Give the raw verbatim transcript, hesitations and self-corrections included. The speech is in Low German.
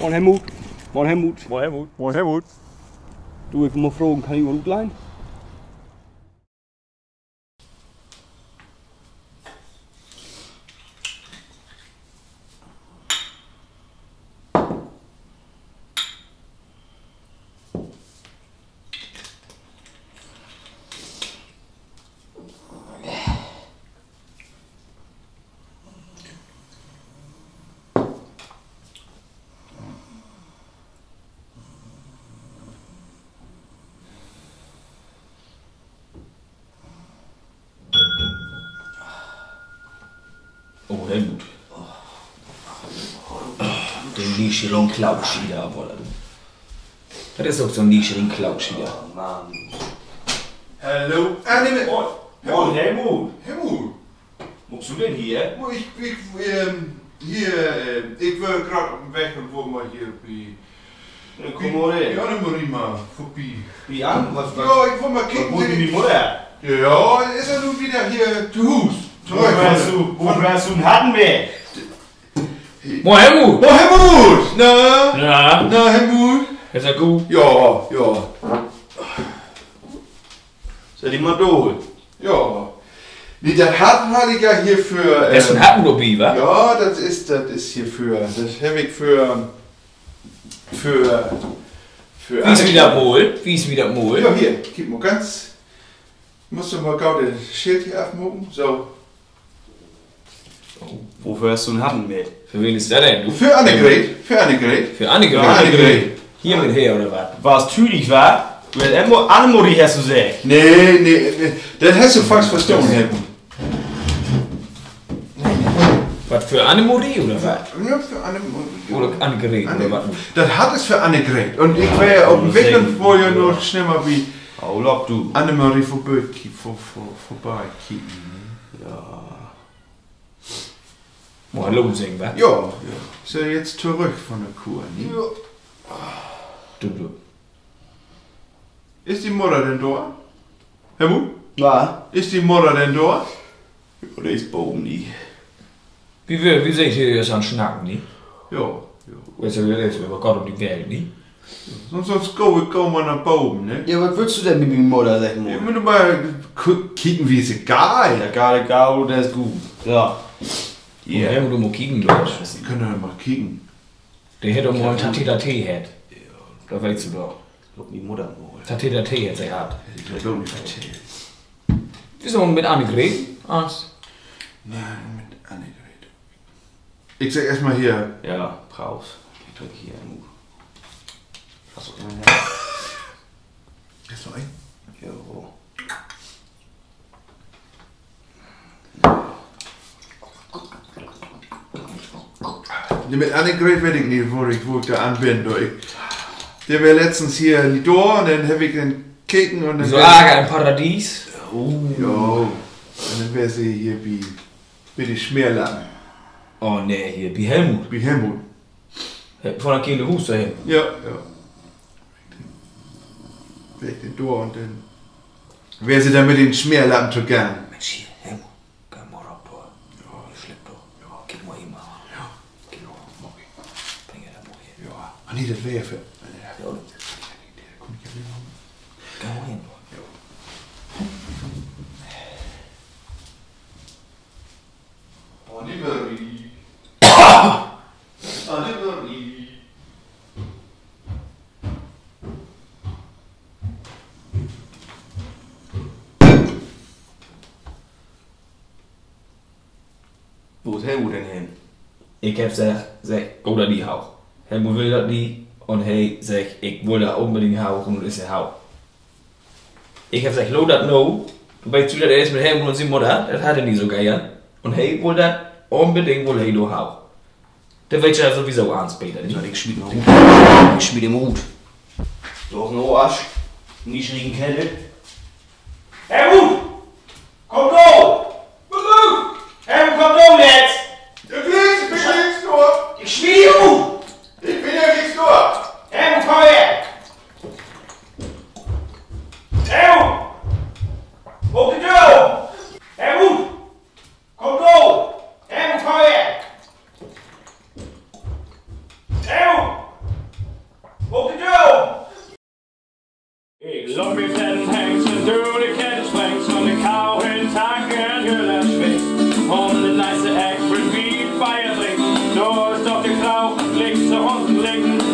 Moin, Helmut. Moin, Helmut. Moin, Helmut. Moin, Helmut. Du, ik mutt mal fragen, kann ik mal utleihen? Oh, Helmut. Den neescherigen Klaukschieter, aver dat is ok so'n neescherigen Klaukschieter. Hallo, Anne. Moin, Helmut. Helmut. Maakst du denn hier? Ik, ik, ähm, hier, ähm, ik weer graad op den Weg un wull mal hier bi, bi Annemarie mal vörbi. Bi Anne? Wat, wat, ja, ik wull mal kieken, wo is mien Mudder? Ja, is se nu wedder hier to Huus? Wo weerst du, wo weerst du denn hatten, Mann? Moin, Helmut. Moin, Helmut. Na? Na? Na, Helmut? Is dat goot? Ja, ja. Sett di mal dor. Ja. Nee, dat Hart harr ik ja hier för, hest du 'n Hatten dorbi, wa? Ja, dat is, dat is hier för, dat heff ik för, för, för Wies mi dat mal, wies mi dat mal. Ja, hier, kiek mal ganz. Musst du mal gau dat Schild hier afmaken, so. Woför hest du 'n Hatten mit? För wen is dat denn? För Annegreet, för Annegreet. För Annegreet? Annegreet. Hier mit her, oder wat? Warrst tüdelig, wa? Du hest immer Annemarie hest du seggt. Nee, nee, nee, dat hest du falsch verstahn, Helmut. Wat, för Annemarie, oder wat? Ja, för Annemarie. Oder Annegreet, oder wat? Dat Hart is för Annegreet. Un ik weer op den Weg un wull ja noch snell mal bi Annemarie vörbi, vör, vör, vörbikieken, ne? Ja. Mal Hallo seggen, wa? Ja, ja. Is ja nu torüch von de Kur, ne? Ja. Du, du. Is de Mudder denn dor? Helmut? Ja? Is de Mudder denn dor? Ja, de is boven, ne? Wi, wi, wi sünd hier eerst an Snacken, ne? Ja, ja. Weetst du, wi reden över Gott un de Welt, ne? Sünst, sünst gah ik gau mal na boven, ne? Ja, wat wullt du denn mit mien Mudder, segg mal? Ik mutt mal k-, kieken, wi is egal. Ja, egal, egal, dat is goot. Ja. Ja. Wi mööt mal kieken, Lars. Wi köönt doch mal kieken. De hett doch mal 'n Tete-a-Tete hatt. Ja. Dat weetst du doch. Loop mien Mudder mal. Tete-a-Tete hett se hatt. Ik glööv nich, wat de is. Is se mit Annegreet? Ans? Nee, mit Annegreet. Ik segg eerst mal hier. Ja, Prost. Ik drück hier nu. Hast du noch een? Hest noch een? Jo. Nee, mit Annegreet weet ik nich, wo ik, wo ik dor an bün, dor. Ik, de weer letztens hier nich dor un denn heff ik denn keken un denn weer Arger in't Paradies. Oh. Jo. Un denn weer se hier bi, bi de Smeerlappen. Oh nee, hier bi Helmut. Bi Helmut. He, vör dat kleine Huus dor hen. Ja, ja. Weer ik denn dor un denn weer se dor mit den Smeerlappen togangen. Mensch, hier, Helmut, gah mal rop dor. Ja. Hier slippt doch. Ja. Kiek mal even an. Ja. Kiek mal. Bring dat mal hier. Ja. Ah, nee, dat weer ja för, ja. Gah mal hen, dor. Ja. Annemarie. Annemarie. Wo is Helmut denn hen? Ik heff seggt, segg, gah dor nich hauch. Helmut will dat nich un he seggt, ik wull dor unbedingt hauch un nu is he hauch. Ik heff seggt, laat dat nu. Du weetst, dat is mit Helmut un sien Mudder, dat hett he nich so geern. Un he wull dat unbedingt, wull he dor hauch. De weet ja sowieso allens beter, ne? Ik smiet em rut. Ik smiet em rut. Du Oasch. Neescherigen Kerl. Helmut! Kumm nu! Helmut, kumm nu jetzt! Ik bün glieks dor. Ik smiet di rut! Ik bün ja glieks dor. Helmut, kumm her! Helmut! Maak de Döör op! Helmut! Kumm nu! Helmut, kumm her! Helmut! Op de Döör! Ik loop mit den Hengst, wenn du de Kette sprengst, von de Kau in Tank in Hölle schwingst. Un de nächste Eck will wi Beer drinken, dor is doch de Klau, links unten linken.